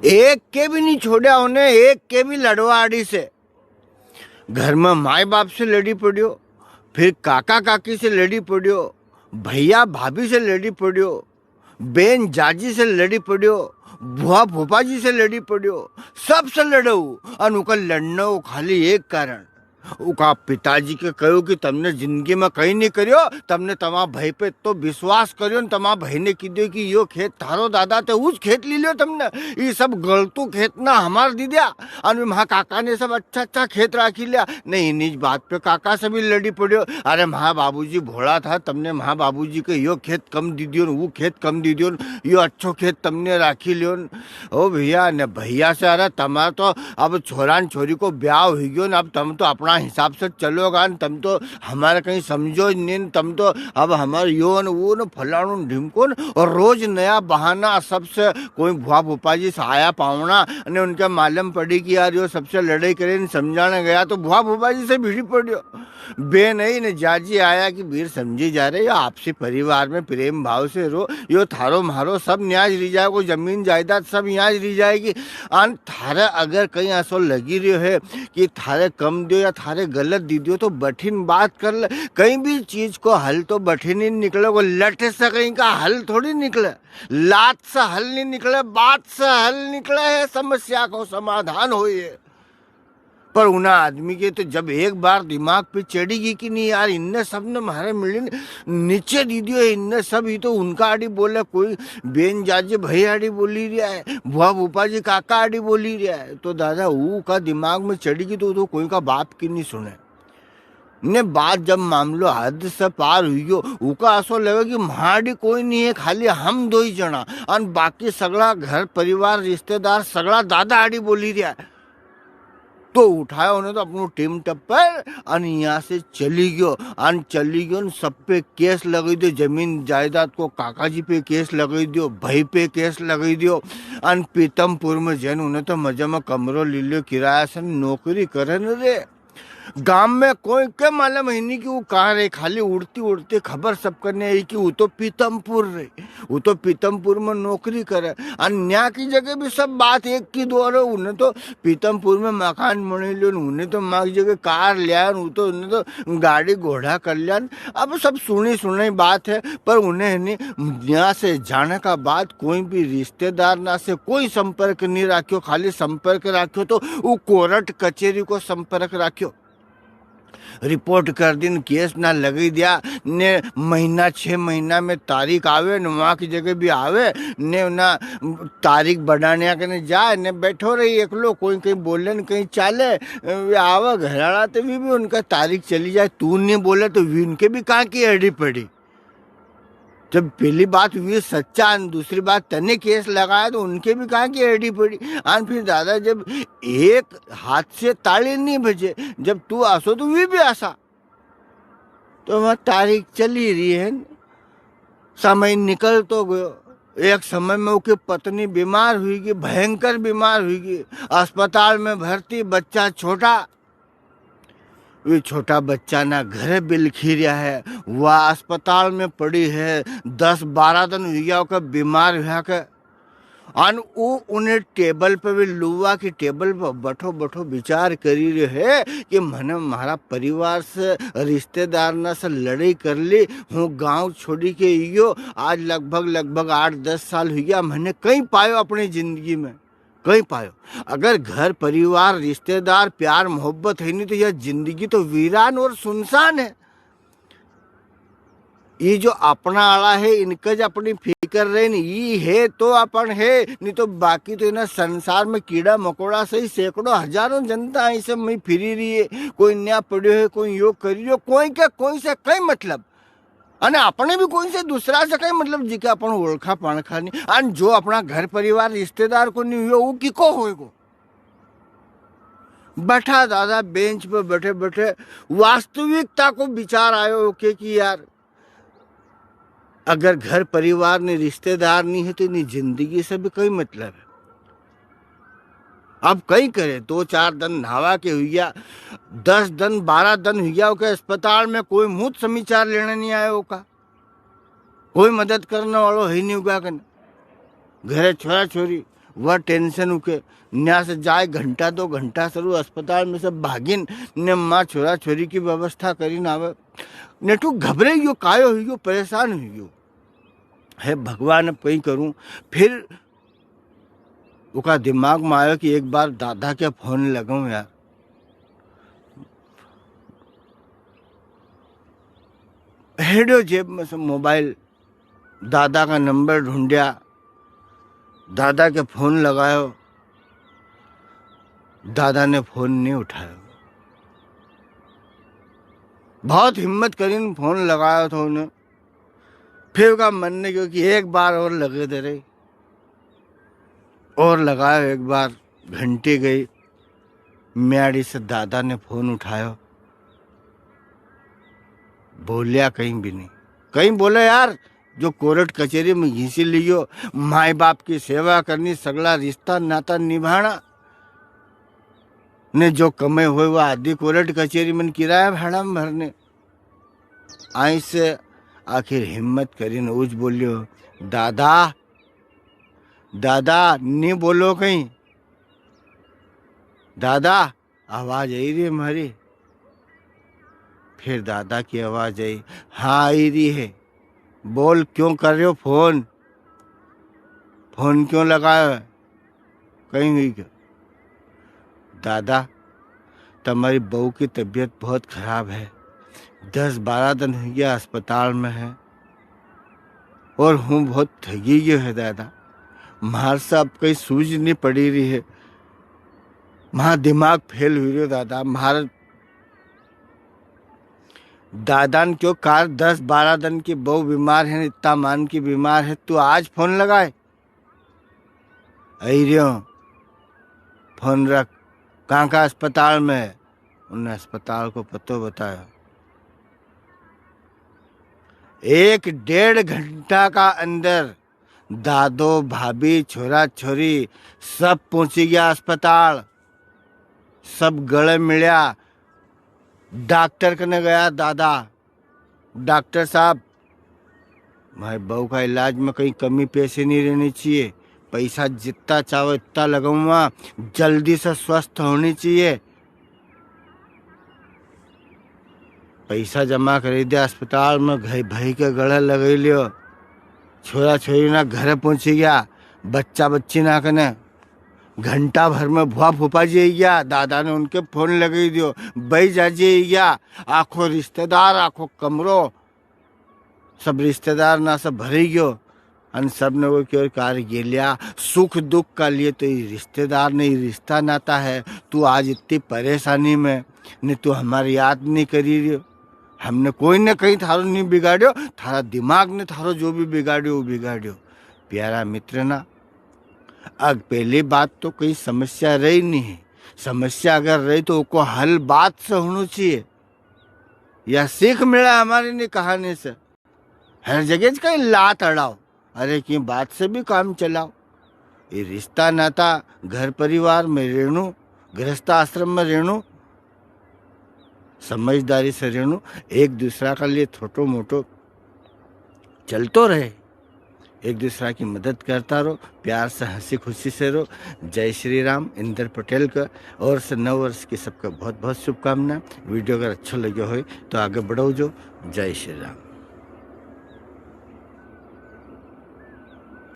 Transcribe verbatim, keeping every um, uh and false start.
एक के भी नी छोड़्या उन्हें, एक के भी लड़वा आड़ी से। घर में माई बाप से लड़ी पड़्यो, फिर काका काकी से लड़ी पड़्यो, भैया भाभी से लड़ी पड़्यो, बेन जाजी से लड़ी पड़्यो, भुआ फूफा जी से लड़ी पड़्यो, सबसे लड़ो। अन उका लड़ने को खाली एक कारण, उका पिताजी के कहो कि तमने जिंदगी में कई नी करियो, तमने तमा भाई पे तो विश्वास करियो न, तमा भाई ने की दियो कि यो खेत थारो दादा ते उज खेत ली लियो तमने, ये सब गलतू खेत ना हमार दी दिया। अन म्हा काका ने सब अच्छा अच्छा खेत राखी लिया। नहीं, इन्हीं बात पे काका से भी लड़ी पड़्यो। अरे म्हा बाबूजी भोला था, तमने म्हा बाबूजी के यो खेत कम दी दियो न, वो खेत कम दी दियो न, यो अच्छो खेत तमने राखी लियो न। ओ भैया, ने भैया से, अरे तमार तो अब छोरा न छोरी को ब्याव हुई गयो न, अब तम तो अपना हिसाब से चलोगा न, तम तो हमारे कई समझो ज नी न, तम तो अब हमारे यो न वो न फलाणो न ढिमको न, और रोज नया बहाना सबसे, कोई भुआ फूफा जी से आया पावणा, अने उनके मालूम पड़ी कि यार यो सबसे लड़ाई करे न, समझाने गया तो भुआ फूफा जी से भिड़ी पड़्यो। बेन आई ने जाजी आया कि वीर समझी जा रहे, यो आपसी परिवार में प्रेम भाव से रो, यो थारो म्हारो सब न्याज री जाएगो, जमीन जायदाद सब न्याज री जाएगी। अन थारे अगर कई असो लगी रह्यो है कि थारे कम दियो या थारे गलत दी दियो, तो बठिन बात कर ले। कई भी चीज को हल तो बठिन ही निकले, वो लठ से कई का हल थोड़ी निकले, लात से हल नी निकले, बात से हल निकले है, समस्या को समाधान होए। पर उना आदमी के तो जब एक बार दिमाग पे चढ़ी गई कि नी यार, इनने सबने म्हारे मिली नीचे दी दियो है, इनने सब ही तो उनका आड़ी बोले, कोई बेन जाजे भाई आड़ी बोली रिया है, भुआ फूफा जी काका आड़ी बोली रिया है, तो दादा ऊ का दिमाग में चढ़ी गई तो, तो कोई का बाप की नी सुने। ने बात जब मामलो हद से पार हुई गयो, उका असो लगे कि म्हारी कोई नी है, खाली हम दो ही जणा, अन बाकी सगळा घर परिवार रिश्तेदार सगळा दादा आड़ी बोली रिया है। तो उठायो उन्हें तो अपनो टीम टप्पर अन यहाँ से चली गयो। अन चली गयो न, सब पे केस लगाई दियो, जमीन जायदाद को काका जी पे केस लगाई दियो, भाई पे केस लगाई दियो। अन पीतमपुर में जैन उन्हें तो मजा में कमरो ले लियो किराया से, नौकरी करे न रे। गाम में कोई के मालूम है नी कि वो कहाँ रहे, खाली उड़ती उड़ती खबर सबके ने आई कि वो तो पीतमपुर रहे, वो तो पीतमपुर में नौकरी करे। अन न्या की जगह भी सब बात एक की दो रहे, उन्हें तो पीतमपुर में मकान बने लियो, उन्हें तो माँ की जगह कार लिया, वो तो, उन्हें तो गाड़ी घोड़ा कर लिया। अब सब सुनी सुनाई बात है, पर उन्हें नी, न्या से जाने का बाद कोई भी रिश्तेदार ना से कोई संपर्क नी राख्यो, खाली संपर्क राख्यो तो वो कोर्ट कचेरी को संपर्क राख्यो। रिपोर्ट कर दी न, केस ना लगाई दिया ने, महीना, छह महीना में तारीख आवे न, वहाँ की जगह भी आवे ने, ना तारीख बढ़ाने के ने जाए ने, बैठो रही एकलो, कोई कहीं बोले न कहीं चाले। वे आवे घराला तो वी भी उनका तारीख चली जाए, तू नी बोले तो वी उनके भी कहाँ की एड़ी पड़ी। जब पहली बात हुई सच्चा, अन दूसरी बात तने केस लगाया तो उनके भी कहाँ की एड़ी पड़ी। अन फिर दादा, जब एक हाथ से ताली नी बजे, जब तू आसो तो वी भी आसा। तो वहाँ तारीख चली रही है, समय निकल तो गयो। एक समय में उसकी पत्नी बीमार हुई गई, भयंकर बीमार हुई गई, अस्पताल में भर्ती, बच्चा छोटा। वे छोटा बच्चा ना घरे बिलखी रिया है, वा अस्पताल में पड़ी है, दस बारह दिन हुई गया ओके बीमार हुआ के। अन ऊ उन्हें टेबल पे भी, लुवा की टेबल पे बैठो बैठो विचार करी रियो है कि मने म्हारा परिवार से, रिश्तेदार ना से लड़ाई कर ली, हूँ गांव छोड़ी के इयो, आज लगभग, लगभग आठ दस साल हुई गया, मने कई पायो अपनी जिंदगी में। कई पायो। अगर घर परिवार, रिश्तेदार, प्यार, मोहब्बत है नी, तो यह जिंदगी तो वीरान और सुनसान है। ये जो अपना आला है, इनका जो अपनी फिकर रहे नी, ये है तो अपन है, नी तो बाकी तो इन्हें संसार में कीड़ा मकोड़ा से ही सैकड़ों हजारों जनता ऐसे में फिरी रही है। कोई न्या पड़्यो है, कोई यो करी रियो, कोई के कोई से कई मतलब। अने अपने भी कोई से दूसरा से कई मतलब, जिके अपन ओळखा पाणखा नी। अन जो अपना घर परिवार रिश्तेदार को नी हुयो, वो किको होएगो? बैठा दादा बेंच पे बैठे बैठे वास्तविकता को विचार आयो ओके कि यार, अगर घर परिवार ने रिश्तेदार नी है तो इनी जिंदगी से भी कई मतलब है। अब कई करे, दो चार दन न्हावा के हुई गया, दस दन, बारह दन हुई गया, ओके अस्पताल में कोई मुंह समाचार लेने नी आयो ओका, कोई मदद करने वालो है नी ओका कने। घरे छोरा छोरी, वा tension उके। न्या से जाय, घंटा दो घंटा सरू अस्पताल में से भागिन ने माँ छोरा छोरी की व्यवस्था करीन आवे। नेठू घबरे गयो, कायो हुई गयो, परेशान हुई गयो। हे भगवान, अब कई करूं? फिर उका दिमाग में आयो कि एक बार दादा के फोन लगाऊं यार। हेड़्यो जेब में से मोबाइल, दादा का नंबर ढूंढ्या, दादा के फोन लगायो, दादा ने फोन नी उठायो। बहुत हिम्मत करीन फोन लगायो थो उन्हें। फिर उका मन ने क्यो कि एक बार और लगे दे रे, और लगायो एक बार, घंटी गई, म्याड़ी से दादा ने फोन उठायो, बोल्या कई भी नी। कई बोले यार, जो कोर्ट कचेरी में घिसी लियो, माई बाप की सेवा करनी, सगला रिश्ता नाता निभाना, ने जो कमाई होय वो आधी कोर्ट कचेरी में किराया भाड़ा में भरने। आई से आखिर हिम्मत करीने उज बोल्यो, दादा, दादा, नी बोलो कई। दादा, आवाज आई री है म्हारी? फिर दादा की आवाज आई, हाँ, आई री है। बोल, क्यों कर रहे हो फोन? फोन क्यों लगायो है? कई हुई गयो? दादा, तमारी बहू की तबीयत बहुत खराब है। दस बारह दिन हुई गया अस्पताल में है। और हूँ बहुत थकी गयो है दादा। म्हार से अब कई सूझ नी पड़ी री है। म्हार दिमाग फेल हुई रह्यो दादा। म्हार दादा ने क्यो कार दस बारह दिन की बहू बीमार है, इतना मान की बीमार है, तू आज फोन लगाए। आई रह्यो, फोन रख। कहाँ का अस्पताल में है? उन्हें अस्पताल को पतो बतायो। एक डेढ़ घंटा का अंदर दादो, भाभी, छोरा, छोरी सब पहुंची गया अस्पताल। सब गले मिल्या। डॉक्टर कने गया दादा, डॉक्टर साहब, म्हारी बहू का इलाज में कई कमी पेशी नी रेणी चइये। पैसा जित्ता चावो इत्ता लगाऊंगा, जल्दी से स्वस्थ होणी चइये। पैसा जमा करी दिया अस्पताल में, घई भाई के गले लगाई लियो। छोरा छोरी ना घरे पहुंची गया, बच्चा बच्ची ना कने। घंटा भर में भुआ फूफा जी आई गया, दादा ने उनके फोन लगाई दियो, बई जाजी आई गया, आखो रिश्तेदार, आखो कमरो, सब रिश्तेदार ना सब भरी गयो। अन सब ने वो क्यो कार गेल्या, सुख दुख का लिए तो ये रिश्तेदार ने ये रिश्ता नाता है। तू आज इतनी परेशानी में, ने तू हमारी याद नी करी रियो। हमने कोई ने कई थारो नी बिगाड़ियो, थारा दिमाग ने थारो जो भी बिगाड़ियो, वो बिगाड़ियो। प्यारा मित्र ना, अग पहली बात तो कई समस्या रही नी है। समस्या अगर रही तो उको हल बात से होणो चइये। या सीख मिला हमारी नी कहानी से। हर जगह ज कई लात अड़ाओ, अरे की बात से भी काम चलाओ। ये रिश्ता नाता घर परिवार में रेणू, गृहस्थ आश्रम में रेणू, समझदारी से रेणू, एक दूसरा का लिए छोटो मोटो चलतो रहे, एक दूसरा की मदद करता रो, प्यार से हंसी खुशी से रो। जय श्री राम। इंदर पटेल का ओर से नव वर्ष की सबका बहुत बहुत शुभकामना। वीडियो अगर अच्छो लग्यो होय तो आगे बढ़ाओ जो। जय श्री राम।